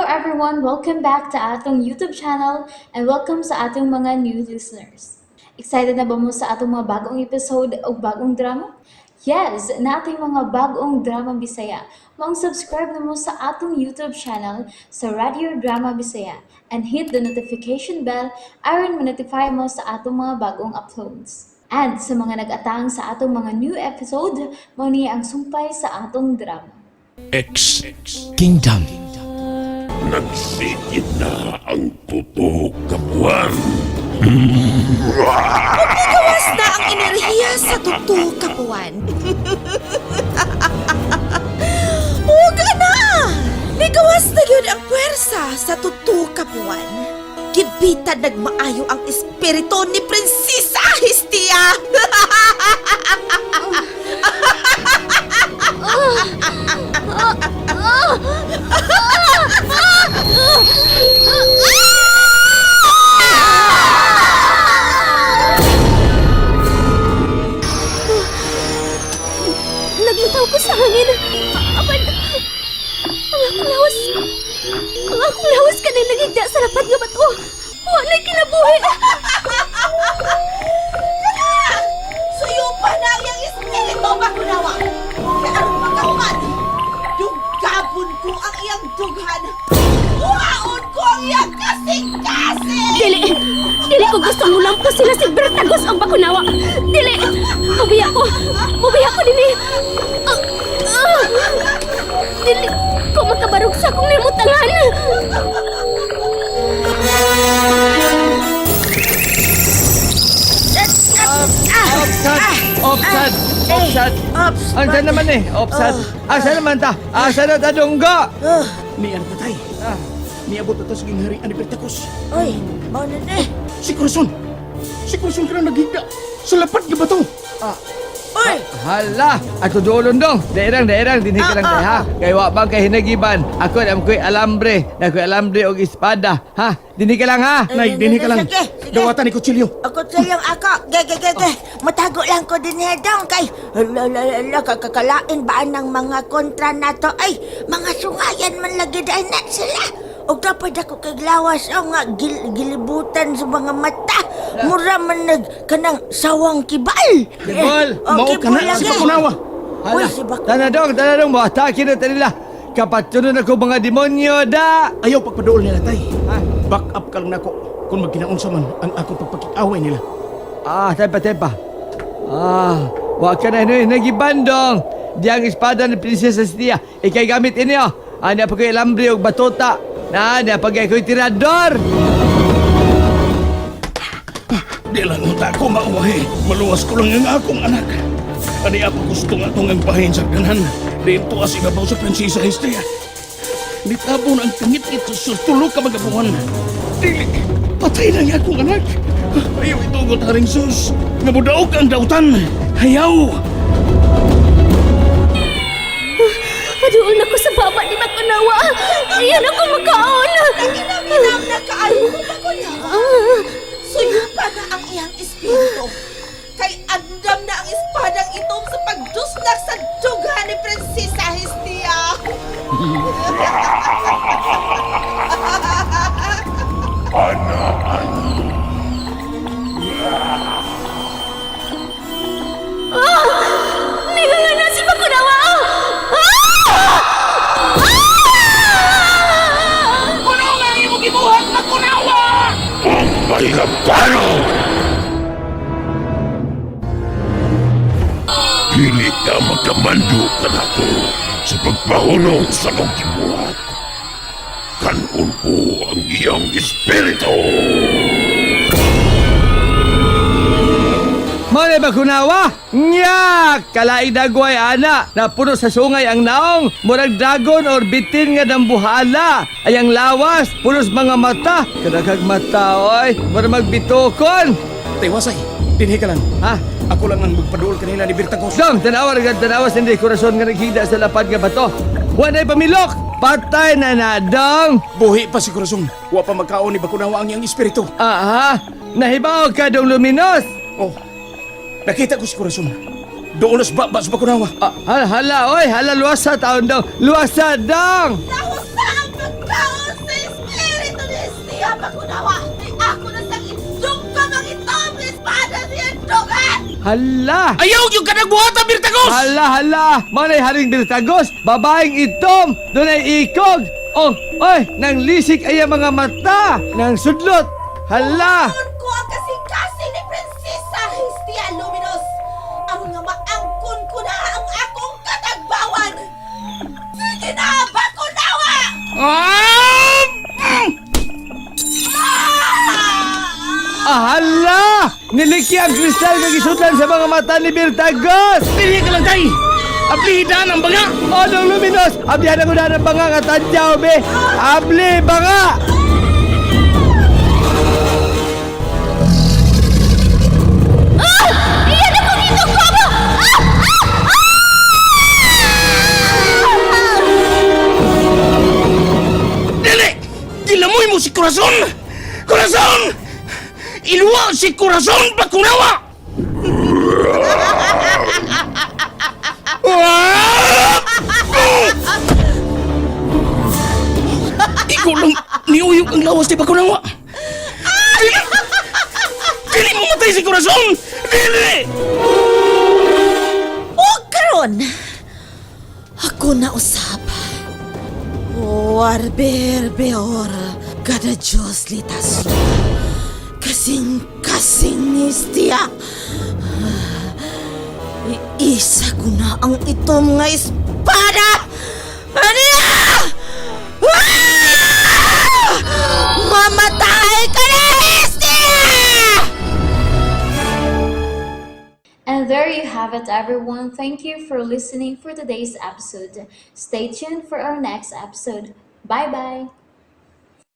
everyone! Welcome back to atong YouTube channel and welcome sa atong mga new listeners. Excited na ba mo sa atong mga bagong episode o bagong drama? Yes, nating mga bagong drama Bisaya. Maong subscribe na mo sa atong YouTube channel sa Radio Drama Bisaya and hit the notification bell aron ma-notify mo sa atong mga bagong uploads. And sa mga nag-atang sa atong mga new episode, mao ni ang sumpay sa atong drama. X Kingdom. Nagsikit na ang tutok kabuan. Gawas na ang enerhiya sa totoo, kapuan. Huwag na! Nigawas na yun ang puwersa sa totoo, kapuan. Gibita nagmaayo ang espiritu ni Prinsesa Hestia! Naglutaw ko sa hangin. Apan, ang akong lawas, ang akong lawas kanay nagigda sa lapad nga bato. Wa na'y kinabuhi. Suyo pa na ang iyang espiritu, Bakunawa! Kaya aron makahuman, dugabon ko ang iyang dughan! Buhaon ko ang iyang kasing-kasing! Dili, dili ko gusto mulampo sila si Bertagos og Bakunawa. Dili, mubiya ko, mubiya ko dinhi. Ah, ah. Dili ko makabarog sa akong namutangan. Offside! Offside! Offside! Ops! Ansa naman eh? Offside! Asa naman ta? Asa na ta dunggo? Ni ang tatay. Niabot na to sa gingharian ni Bertacos. Uy, mao na na eh. Si Corazon! Si Corazon ka na naghigda sa lapad nga bato. Uy! Hala! Ato duolon dong! Dairang, dairang, dinhi ka lang tay ha. Kay wa bang kay hinagiban. Ako na ko'y alambre. Na ko'y alambre og espada. Ha? Dinhi ka lang ha. Nay, dinhi ka lang. Sige, sige. Dawatan ni kutsilyo. Ako sa iyong ako. Ge, ge, ge, ge. Matago lang ko din eh, dong. Kay, la, la, la, la, kakakalain ba ng mga kontra nato? Ay, mga sungayan man lagi dahil na sila. O dapat ako kay lawas o nga gilibutan sa mga mata. Mura man nag kanang sawang kibal. Kibal? Eh, o, Mao ka kibol na si lagi. Bakunawa. Uy, Hala. si Bakunawa. Tana dong, tana dong. Atake na tanila. Kapatsunon ako mga demonyo da. Ayaw pagpaduol nila tay. Ha? Back up ka lang nako kung magkinaunsa man ang akong pagpakikaway nila. Ah, tepa, tepa. Ah, wa ka na hinagiban dong. Di ang espada ni Prinsesa Stia. Ikay gamit inyo. Ah, niya pa ko'y alambre og batuta. Na, niya pa ko'y tirador. Di lang unta ko mauwahi. Maluwas ko lang ang akong anak. Ani ako gusto nga itong ang bahin sa ganan. Dito as ibabaw sa Prinsesa Hestia. Nitabo na ang tingit ito sa tulo ka mga buwan. Dili, patay na ang akong anak. Ayaw itugot haring sus. Nga mudaog ang dautan. Ayaw! Paduol na ko sa baba ni Bakunawa. Iyan ako makaon. Ginam na kaayo ko Bakunawa. Suyo pa na ang iyang espiritu. Kay andam na ang espadang itom sa pagdusnak sa dughan ni Prinsesa Hestia. Ninga na si Bakunawa. Ah! Ah! Mahirapano! Dili ka magkamando kanako sa pagpahunong sa kong gibuhat. Kanon ko ang iyang espiritu. Mane Bakunawa? Nyak! Kalaing dagway ana, napuno sa sungay ang naong, murag dragon or bitin nga dambuhala. Ay ang lawas, pulos mga mata, kadagag mata oy, murag magbitukon. Tay Wasay, dinhi ka lang. Ha? Ako lang ang magpaduol kanila ni Bertacos. Dong, tanawa ra tanawa sa hindi Corazon nga naghigda sa lapad nga bato. Wa na'y pamilok! Patay na na, dong! Buhi pa si Corazon. Wa pa magkaon ni Bakunawa ang iyang espiritu. Aha! Nahibaw ka dong luminos! Oh, nakita ko si Corazon. Doon na sa baba sa Bakunawa. Ah, hala, hala, oy, hala, luwasa taon dong! Luwasa dong! Nahusa ang pagkaon Hala! Ayaw yung kanang buhata, Birtagos! Hala, hala! Manay Haring Birtagos, babaeng itom, dunay ikog! Oh, oy, nang lisik ay ang mga mata, nang sudlot! Hala! Angkon ko ang kasing-kasing ni Prinsesa Hestia Luminos. Aron nga maangkon ko na ang akong katagbawan. Sige na, Bakunawa! Ah! Ah, hala! Niliki ang kristal nga gisudlan sa mga mata ni Birtagos! Dili ka lang, tay! Ablihidan ang banga! Oh, Dong Luminos! Ablihan ang unahan ng banga nga tadyaw, be! Abli, banga! Iyan ako dito, Gobo! Ah! Dili! Gilamoy mo si Corazon! Corazon! Iluwa si Corazon Bakunawa! Ah! Ikaw lang niuyog ang lawas ni Bakunawa! Dili! Dili mo matay si Corazon! Dili! O karon, ako na usab. Warber beor, kada Diyos litas. Kasing kasing ni Hestia. Iisa ko na ang itom nga espada! Aniya! Ah! Mamatay ka na, Hestia! And there you have it, everyone. Thank you for listening for today's episode. Stay tuned for our next episode. Bye bye.